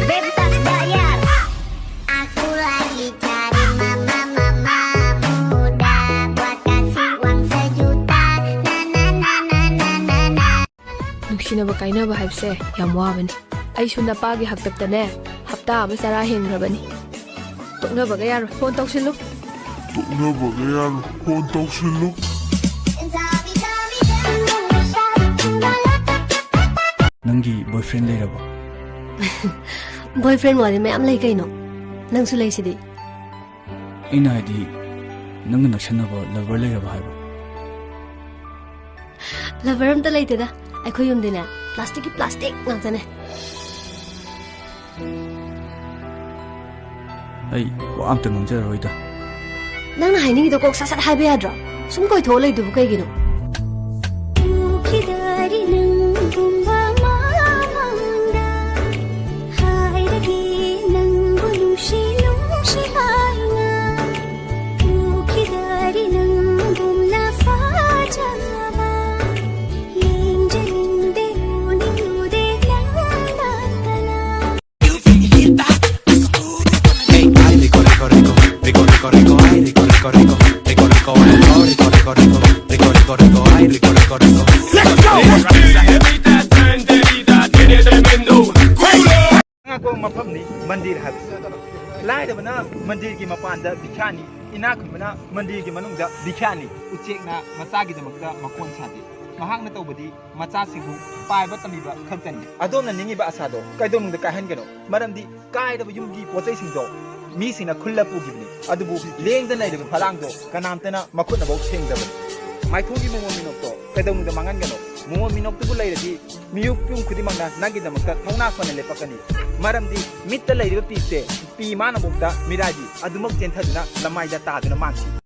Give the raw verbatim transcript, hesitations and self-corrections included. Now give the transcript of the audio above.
Bebas bayar. Aku lagi cari mama-mama muda buat kasih uang sejuta. Na, na, na, na, na, na, na. ꯅꯨꯡꯁꯤꯅꯕ ꯀꯥꯏꯅꯕ ꯍꯥꯏꯕꯁꯦ ꯌꯥꯝ ꯋꯥꯕꯅꯤ꯫ ꯑꯩꯁꯨ ꯅꯄꯥꯒꯤ ꯍꯥꯛꯇꯛꯇꯅꯦ ꯍꯞꯇꯥ ꯑꯃ ꯆꯔꯥ ꯍꯦꯟꯈ꯭ꯔꯕꯅꯤ꯫ ꯇꯣꯛꯅꯕꯒ ꯌꯥꯔꯣꯏ꯫ ꯐꯣꯟ ꯇꯧꯁꯤꯜꯂꯨ꯫ ꯇꯣꯛꯅꯕꯒ ꯌꯥꯔꯣꯏ꯫ ꯐꯣꯟ ꯇꯧꯁꯤꯜꯂꯨ꯫ ꯅꯪꯒꯤ boyfriend ꯂꯩꯔꯕꯣ? Boyfriend ꯋꯥꯗꯤ ꯃꯌꯥꯝ ꯂꯩ ꯀꯩꯅꯣ꯫ ꯅꯪꯁꯨ ꯂꯩꯁꯤꯗꯤ꯫ ꯑꯩꯅ ꯍꯥꯏꯗꯤ, ꯅꯪꯒ ꯅꯛꯁꯟꯅꯕ lover ꯂꯩꯔꯕ ꯍꯥꯏꯕ? Lover ꯑꯝꯇ ꯂꯩꯇꯦꯗ꯫ ꯑꯩꯈꯣꯏ ꯌꯨꯝꯗꯤꯅꯦ, plastic ꯀꯤ plastic ꯉꯥꯛꯇꯅꯦ꯫ ꯑꯩ ꯋꯥ ꯑꯝꯇ ꯉꯥꯡꯖꯔꯔꯣꯏꯗ꯫ ꯅꯪꯅ ꯍꯥꯏꯅꯤꯡꯉꯤꯗꯣ ꯀꯣꯛ ꯁꯠ ꯁꯠ ꯍꯥꯏꯕ ꯌꯥꯗ꯭ꯔꯣ? ꯁꯨꯝ ꯀꯣꯏꯊꯣꯛꯑ ꯂꯩꯗꯨꯕꯨ ꯀꯩꯒꯤꯅꯣ? ꯎꯈꯤꯗꯔꯤ ꯅꯪꯒꯨꯝꯕ ꯃꯃꯥꯡꯗ, ꯍꯥꯏꯔꯒꯦ ꯅꯪꯕꯨ ꯅꯨꯡꯁꯤ ꯅꯨꯡꯁꯤ ꯍꯥꯏꯅ꯫ ꯎꯈꯤꯗꯔꯤ ꯅꯪꯒꯨꯝꯅ ꯐꯖꯕ, ꯌꯦꯡꯖꯅꯤꯡꯗꯦ ꯎꯅꯤꯡꯂꯨꯗꯦ ꯅꯪ ꯅꯠꯇꯅ꯫ Hey, ay, rico, rico, rico, rico, rico, rico, ay, rico, rico, rico, rico, rico, ay, rico, rico, rico, rico, rico, rico, ay, rico, rico, rico. ꯉꯥꯛꯄ ꯃꯐꯝꯅꯤ ꯃꯟꯗꯤꯔ ꯍꯥꯏꯕꯁꯤ꯫ ꯂꯥꯏꯔꯕꯅ ꯃꯟꯗꯤꯔꯒꯤ ꯃꯄꯥꯟꯗ ꯚꯤꯈ꯭ꯌꯥꯅꯤ, ꯏꯅꯥꯛ ꯈꯨꯟꯕꯅ ꯃꯟꯗꯤꯔꯒꯤ ꯃꯅꯨꯡꯗ ꯚꯤꯈ꯭ꯌꯥꯅꯤ꯫ ꯎꯆꯦꯛꯅ ꯃꯆꯥꯒꯤꯗꯃꯛꯇ ꯃꯀꯣꯟ ꯁꯥꯗꯦ꯫ ꯃꯍꯥꯛꯅ ꯇꯧꯕꯗꯤ ꯃꯆꯥꯁꯤꯡꯕꯨ ꯄꯥꯏꯕ ꯇꯝꯕꯤꯕ ꯈꯛꯇꯅꯤ꯫ ꯑꯗꯣꯝꯅ ꯅꯤꯡꯉꯤꯕ ꯑꯁꯥꯗꯣ ꯀꯩꯗꯧꯅꯨꯡꯗ ꯀꯥꯏꯍꯟꯒꯅꯨ, ꯃꯔꯝꯗꯤ ꯀꯥꯏꯔꯕ ꯌꯨꯝꯒꯤ ꯄꯣꯠꯆꯩꯁꯤꯡꯗꯣ ꯃꯤꯁꯤꯡꯅ ꯈꯨꯜꯂ ꯄꯨꯈꯤꯕꯅꯤ, ꯑꯗꯨꯕꯨ ꯂꯦꯡꯗꯅ ꯂꯩꯔꯤꯕ ꯐꯂꯥꯡꯗꯣ ꯀꯅꯥꯝꯇꯅ ꯃꯈꯨꯠꯅꯐꯥꯎ ꯊꯦꯡꯗꯕꯅꯤ꯫ ꯃꯥꯏꯊꯣꯡꯒꯤ ꯃꯣꯃꯣꯟ ꯃꯤꯅꯣꯛꯇꯣ ꯀꯩꯗꯧꯅꯨꯡꯗ ꯃꯥꯡꯍꯟꯒꯅꯨ꯫ ꯃꯣꯃꯣꯟ ꯃꯤꯅꯣꯛꯇꯨꯕꯨ ꯂꯩꯔꯗꯤ ꯃꯤꯌꯨꯝ ꯈꯨꯗꯤꯡꯃꯛꯅ ꯅꯪꯒꯤꯗꯃꯛꯇ ꯊꯧꯅꯥ ꯐꯅ ꯂꯦꯞꯄꯛꯀꯅꯤ꯫ ꯃꯔꯝꯗꯤ ꯃꯤꯠꯇ ꯂꯩꯔꯤꯕ ꯄꯤꯁꯦ ꯄꯤ ꯃꯥꯟꯅꯐꯥꯎꯗ ꯃꯤꯔꯥꯏꯕꯤ ꯑꯗꯨꯃꯛ ꯆꯦꯟꯊꯗꯨꯅ ꯂꯃꯥꯏꯗ ꯇꯥꯗꯨꯅ ꯃꯥꯡꯈꯤ꯫